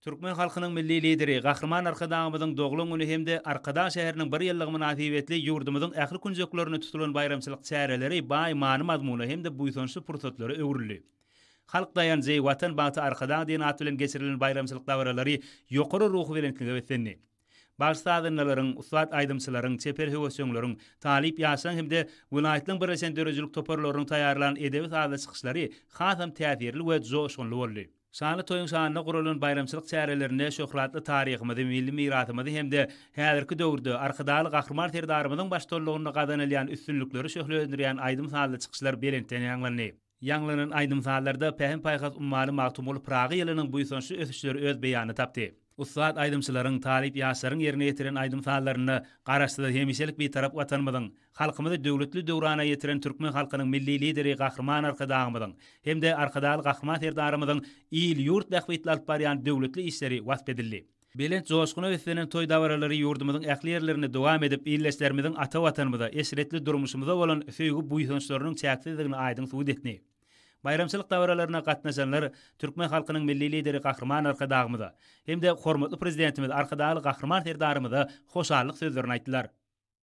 Türkmen halkynyň Milli Lideri Gahryman Arkadagymyzyň doglan güni hem-de Arkadag şäheriniň bir ýyllygy mynasybetli ýurdumyzyň ähli künjeklerinde tutulan baýramçylyk çäreleri baý many-mazmuna hem-de buýsançly pursatlara öwrüldi. Halk daýanjy, Watan bagty Arkadag diýen at bilen geçirilen baýramçylyk dabaralary ýokary ruhubelentlige beslendi. Bagşy-sazandalaryň, ussat aýdymçylaryň, çeper höwesjeňleriň, talyp ýaşlaryň hem-de welaýatlaryň birleşen döredijilik toparlarynyň taýýarlan edebi-sazly çykyşlary hasam täsirli we joşgunly boldy. Şanly toýuň şanyna guralan baýramçylyk çärelerinde şöhratly taryhymyzy, milli mirasymyzy hem-de häzirki döwürde Arkadagly Gahryman Serdarymyzyň baştutanlygynda gazanylýan üstünlikleri şöhlelendirýän aýdym-sazly çykyşlar belentden ýaňlandy. Ýaňlanan aýdym-sazlarda Pähim-paýhas ummany Magtymguly Pyragy ýylynyň buýsançly ösüşleri öz beýanyny tapdy. Ussat aýdymçylaryň, talyp ýaşlaryň ýerine ýetiren aýdym-sazlarynda Garaşsyz, hemişelik Bitarap Watanymyzyň, halkymyzy döwletli döwrana ýetiren türkmen halkynyň Milli Lideri Gahryman Arkadagymyzyň hem-de Arkadagly Gahryman Serdarymyzyň il-ýurt bähbitli alyp barýan döwletli işleri wasp edildi. Belent joşguna beslenen toý dabaralary ýurdumyzyň ähli ýerlerinde dowam edip, ildeşlerimiziň ata Watanymyza, eşretli durmuşymyza bolan söýgi-buýsançlarynyň çäksizdigini aýdyň subut etdi. Baýramçylyk dabaralaryna gatnaşanlar türkmen halkynyň Milli Lideri Gahryman Arkadagymyza hem-de hormatly Prezidentimiz Arkadagly Gahryman Serdarymyza hoşallyk sözlerini aýtdylar.